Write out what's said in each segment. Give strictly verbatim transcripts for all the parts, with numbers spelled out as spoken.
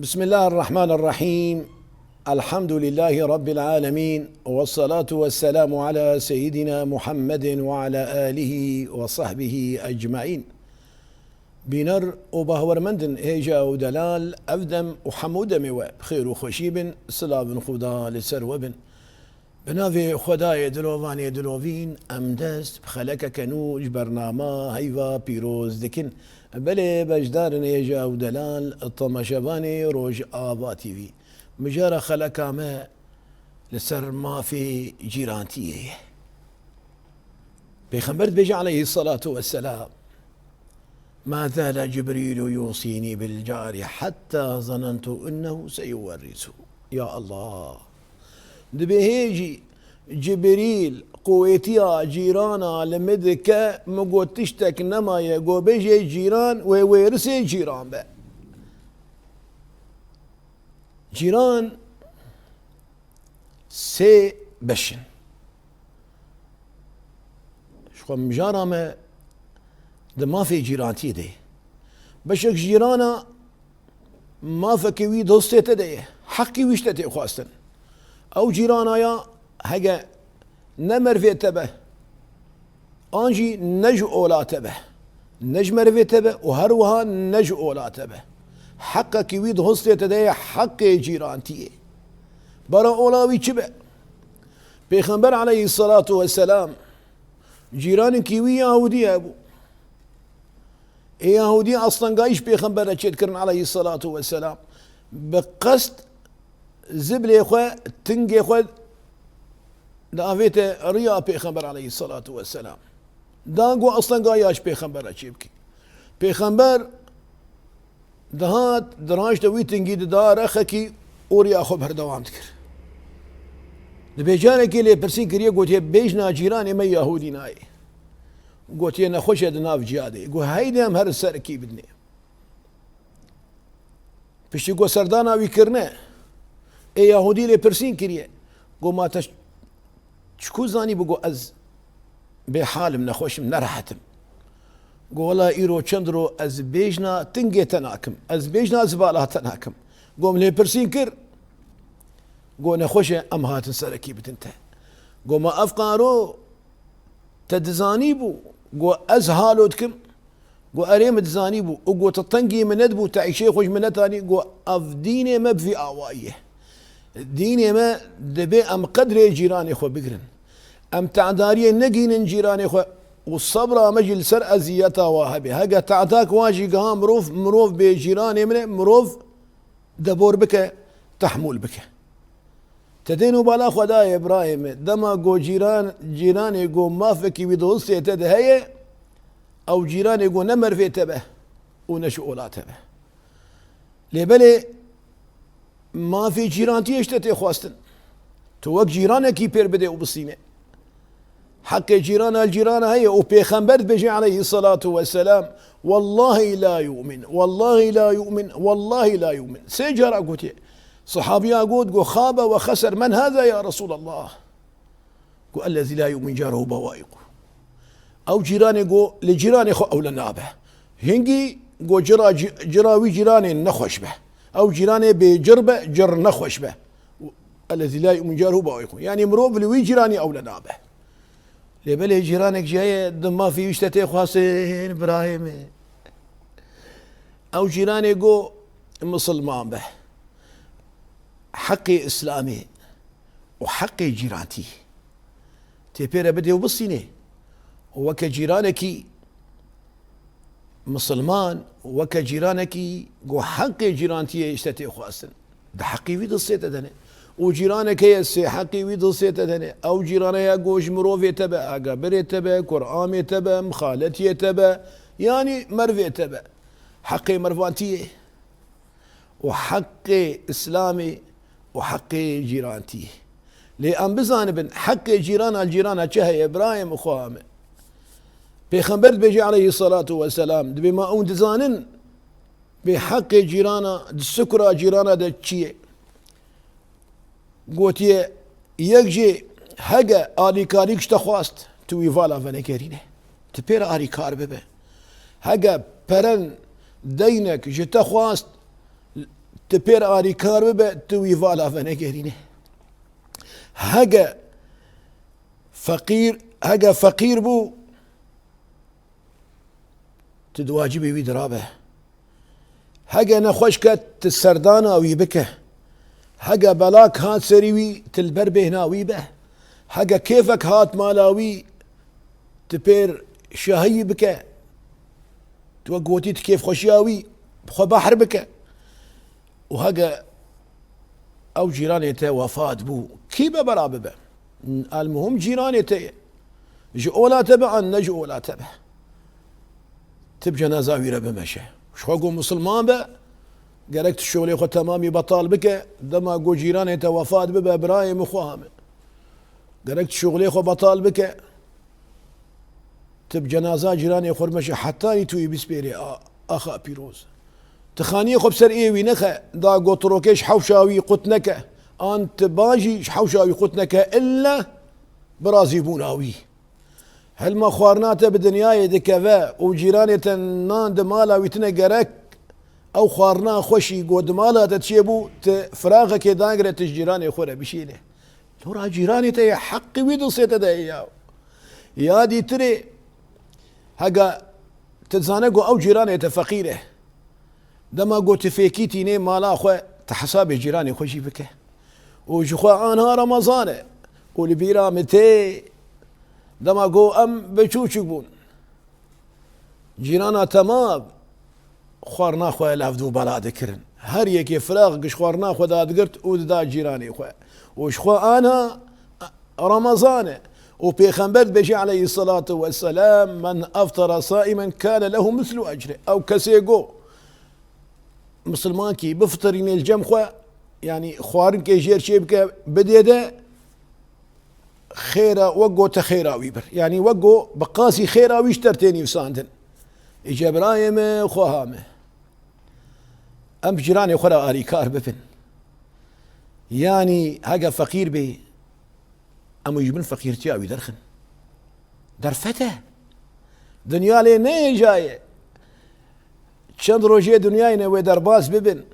بسم الله الرحمن الرحيم. الحمد لله رب العالمين. والصلاة والسلام على سيدنا محمد وعلى آله وصحبه أجمعين. Bîner û bawermendin hêja û delal, ev dem û hemû demê we bi xêr û xweşî bin, silavin Xuda li ser we bin. Bi navê Xwedayê dilovanê dilovîn, em dest bi xelekeke nû ji bernama heyva pîroz dikin. Belê beşdarin hêja û delal, temaşevanê Rojava T V. Mijara xeleka me li ser mafê cîrantiyê ye. Pêxember dibêje aleyhisselatu vesselam, "Ma zale Cibrîlu yusînî bil carî hetta zanentu ennehu seyuwerrisu." Ya Allah! Dibê hê jî Cibrîl quwêtiya cîrana li min dike, min got tiştek nemaye, got bêjê cîran wê wêrisê cîran be. Cîran sê beş in. Ji xwe mijara me di mafê cîrantiyê de ye. Beşek cîrana mafekê wî dostê te de ye. Heqî wî ji te tê xwestin. Ew cîrana ya hege ne mervê te be, an jî ne ji ola te be, ne ji merivê te be û her wiha ne ji ola te be. Heqekî wî di hostê te de ye, heqê cîrantiyê. Bara ola wî çi be? Pêxember aleyhisselatu vesselam cîranekî wî Yahûdî hebû. Ê Yahûdî astengayî ji Pêxember re çêdikirin aleyhisselatu vesselam. Bi qest ziblê xwe, tingê xwe diavête riya Pêxember aleyhisselatu vesselam. Da ku astengahiya ji Pêxember re çêbike. Pêxember dihat, diraşte wî tingî dida rexekî û riya xwe berdewam dikir. Dibê carekê lêpirsîn kiriye, gotiye, "Bêjna cîranê me Yahûdî nayê." Gotiye, "Nexweş e di nav ciya de." Got, "Heydê em herin serekî bidinê." Piştî ku serdana wî kirine, ê Yahûdî lê pirsîn kiriye. Got, "Ma te çiku zanîbû?" Got, "Ez bêhal im, nexweş im, nerehet im." Got, "Wela îro çend ro ez bêjna tingê te nakim, ez bêjna zibala te nakim." Got, "Min lê pirsîn kir." Got, "Nexweş e, em hatin serekî bidin te." Got, "Ma ev qaro te dizanîbû?" Got, "Ez halo dikim." Got, "Erê, min dizanîbû." Û got, "Te tengî min nedibû, te îşê xwe ji min netanî." Got, "Ev dînê me bi vî awayî ye. Dînê me dibê em qedrê cîranê xwe bigirin. Em te'dariyê negînin cîranê xwe û sebra me jî li ser eziyeta wa hebe. Hege te'dak wa jî giha mirov, mirov bê cîranê min e, mirov debor bike, tehmûl bike." Te tên û bala Xwedayê birayê min, dema go cîran, cîranê go mafekî wî di hostê te de heye, ew cîranê go ne mervê te be û ne ji ola te be. Lê belê mafê cîrantiyê ji te tê xwestin. Tu wek cîranekî pêr bidê û bistîne. Heqê cîrana li cîrana heye û Pêxember dibêje aleyhisselatu vesselam, "Wallahi la yu'min, wallahi la yu'min, wallahi la yu'min." Sê cara gotiye. Sahabiya got, got, "Xabe ve xeser, men haza ya Resulallah?" Got, "Ellezî la yu'min caruhu bawaîqu." Ew cîranê got, li cîranê xwe ewle nabe. Hingî got, "Cira, cira wî cîranê nexweş be. Ew cîranê bê cir be, cir nexweş be." "Ellezî la yu'min caruhu bawaîqu." Yanî mirov li wî cîranî ewle nabe. Lê belê cîranek jî heye, di mafî wî ji te tê xwestin, birayê min. Ew cîranê go misilman be. Heqê Îslamê û heqê cîrantî tê pê re bidê û bistînê. Û weke cîranekî misilman, weke cîranekî go heqê cîrantiyê ji te tê xwestin. Di heqî wî distê te de ne. Û cîranek heye sê heqî wî distê te de ne. Ew cîrana ya go ji mirovê te be, agabirê te be, kuramê te be, mixaletiyê te be, yanî mervê te be. Heqê mervantiyê û heqê Îslamê û heqê cîrantiyê. Lê em bizanibin heqê cîrana li cîrana çi heye, birayê min, xweha min. Pêxember dibêje aleyhisselatu vesselam, dibê ma ew dizanin, bê heqê cîrana, di sukura cîrana de çi ye? Gotiye, yek jê hege alîkarîk ji te xwast, tu wî vala venegerîne. Tu pê re alîkar bibe. Hege peren deynek ji te xwast, tu pêr arîkar bibe, tu wî vala venegerîne. Hege feqîr, hege feqîr bû, tu di wacibê wî dirabe. Hege nexweş ket, tu serdana wî bike. Hege belak hat serî wî, tu li ber bêhna wî be. Hege kêfek hat mala wî, tu pêr şahiyî bike. Tu wek gotî, tu kêfxweşiya wî bi xwe behr bike. Û hege ew cîranê te wefat bû, kî be bera bibe? Elmuhim cîranê te ye. Ji ola te be an ne ji ola te be. Tu bi cenaza wî re bimeşe. Ji xwe ku misilman be, gerek tu şolê xwe temamî betal bike, dema ku cîranê te wefat bibe, birayê min, xweha min. Gerek tu şolê xwe betal bike. Tu bi cenaza cîranê xwe bimeşe, hetanî tu wî bispêrê a-, axa pîroz. Tu xaniyê xwe bi ser ê wî nexe, da gotirokê ji hewşa wî qut neke. An tu ba jî ji hewşa wî qut neke, illa bi razîbûna wî. Hilma xwarina te bi dinyayê dikeve û cîranê te nan di mala wî tine gerek, ew xwarina xweşî ku di mala te çêbû, tu firaxekê dagire, tu ji cîranê xwe re bişîne. Lora cîranê te ye, heqî wî distê te de ye ya. Ya dîtirê, hega tu dizane ku ew cîranê te feqîr e. Dema ku tu fêkî tînê mala xwe, tu hesabê cîranê xwe jî bike. Û ji xwe anha Remezan e. Û li bîra min tê, dema ku em biçûçik bûn, cîrana te ma xwarina xwe levdû bela dikirin. Her yekê firaxek ji xwarina xwe dadigirt û dida cîranê xwe. Û ji xwe ana Remezan e. Û Pêxember dibêje aleyhissalatu vesselam, "Men aftara saimen kane lehu mislu ecri." Ew kesê go misilmankî bifitirîne li cem xwe, yanî xwarinkê jêr çê bike, bidê de, xêra, wek go te xêra wî bir. Yanî wek go bi qasî xêra wî ji te re tê nivîsandin. Îce birayê min, xweha min. Em bi cîranê xwe re arîkar bibin. Yanî hege feqîr bê, em wî ji bin feqîrtiya wî derxin. Derfet e. Dinya lê nehêja ye. Çend rojê dinyayê ne wê derbas bibin.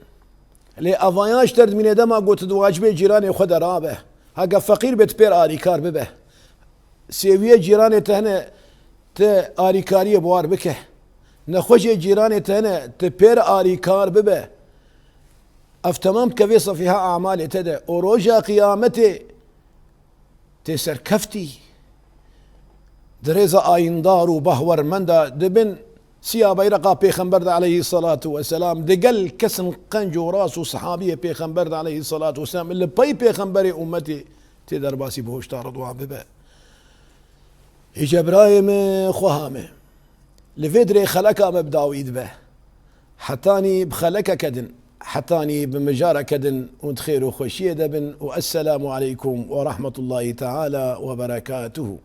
Lê evaya ji te re dimîne dema ku tu di wacibê cîranê xwe de rabe. Heke feqîr be, tu pêr arîkar bibe. Sêwiyê cîranê te hene, tu arîkariyê bi war bike. Nexweşê cîranê te hene, tu pêr arîkar bibe. Ev temam dike vê sefîha amalê te de. Û roja qiyametê tê serkeftî. Di rêza ayîndar û bahwermenda dibin siya beyreqa Pêxember de aleyhissalatu vesselam, digel kesin qenc û ras û sehabiyê Pêxember de aleyhissalatu vesselam, li pey Pêxemberê ummetê tê derbasî bihuşta ridwan bibe. Îce birayê min, xweha min. Li vê dirê xeleka me bi dawî dibe. Hetanî bi xelekeke din, hetanî bi mijareke din hûn di xêr û xweşiyê de bin û esselamu aleykum ve rahmetullahi teala ve berekatuhu.